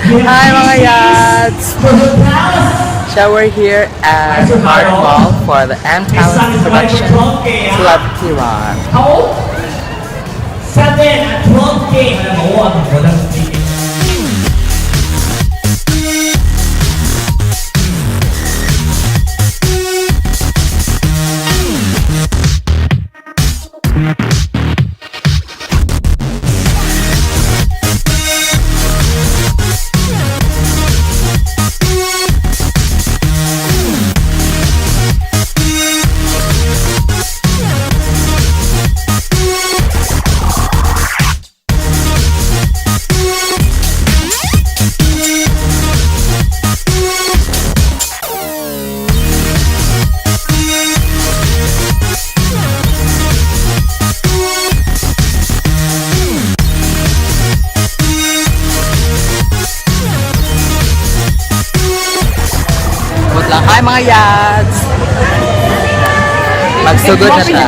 Hi, mga yads! For her palace. So we're here at Art Mall for the M Talent Production Celebrity Run. How old? 7 at 12K. Alam mo, ang walang. Good lang. Hi, mga yads! Magsugod na ta.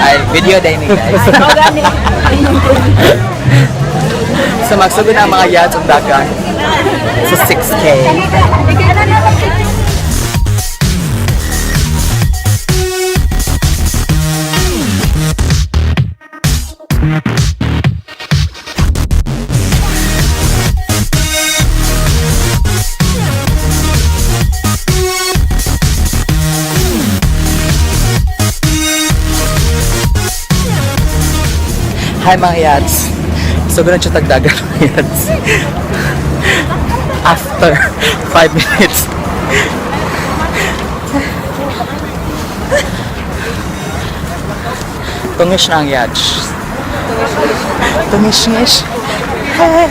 Ay, video day ni guys. So magsugod na ang mga yads ang dagan sa 6K. Hi, mga yads. So ganun siya tagdagan, mga yads. After 5 minutes. Tungish na ang yads. Tungish-ngish. Hey.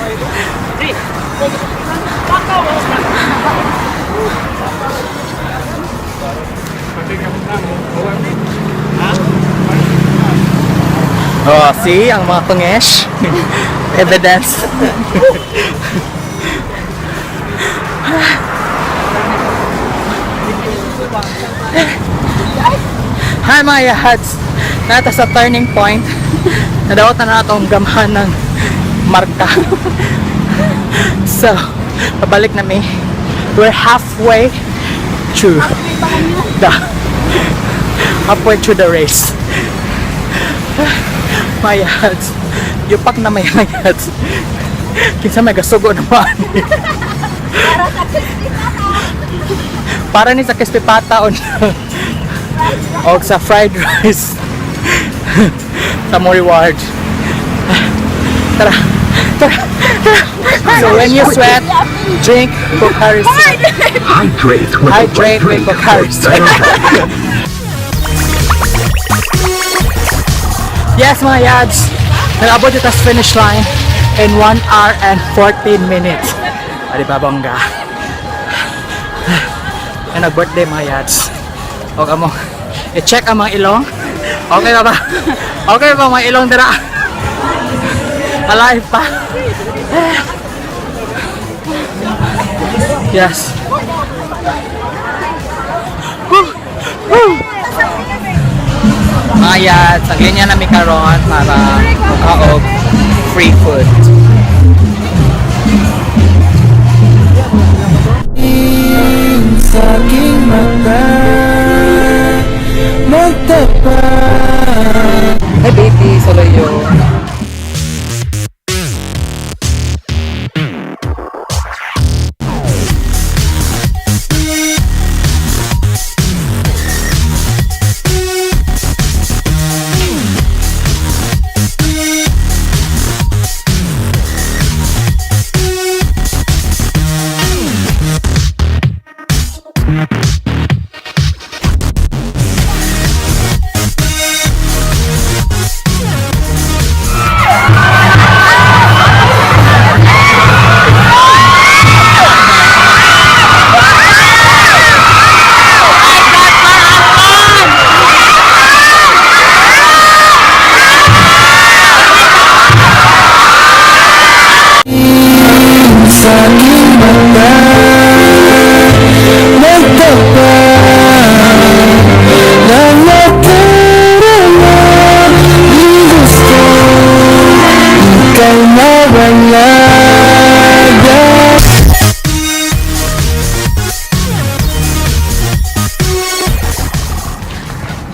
Oh, see? Ang mga tungish. Evidence. Hi, mga yads! Nata sa turning point. Nadawat na natong gamhan ng marka. So, pabalik na mi. We're halfway through the race. Mga yads. Yupak na may yads. Kinsa may gasugo na ba? Para ni sa crispy pata on o sa fried rice sa more reward. Tara. Tara. Tara. So when you sweat, drink Pocari Sweat. Hydrate with Hydrate the with right drink for Pocari Sweat. better health. Yes, mga yads. Nag-abot ito sa finish line in 1 hour and 14 minutes. Adi ba, bongga? Ay, nag-birthday, mga yads. O kamo, i-check ang mga ilong. Okay ba ba? Okay ba mga ilong dira? Alive pa. Yes. Woo! Woo! Mga yads, ang linya namin karon para makaog free food. Sa aking mata magtapat. Hey baby, solo.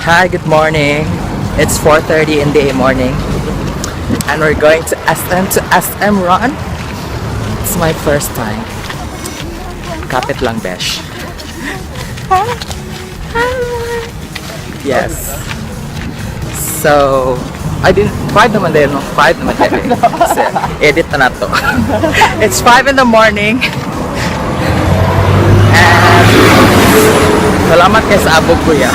Hi, good morning. It's 4:30 in the morning. And we're going to SM to SM run. It's my first time. Kapit lang, besh. Yes. So, I didn't, 5 naman din, no? 5 naman din. Kasi, edit na to. It's 5 in the morning. And, salamat kay sa abog, kuya.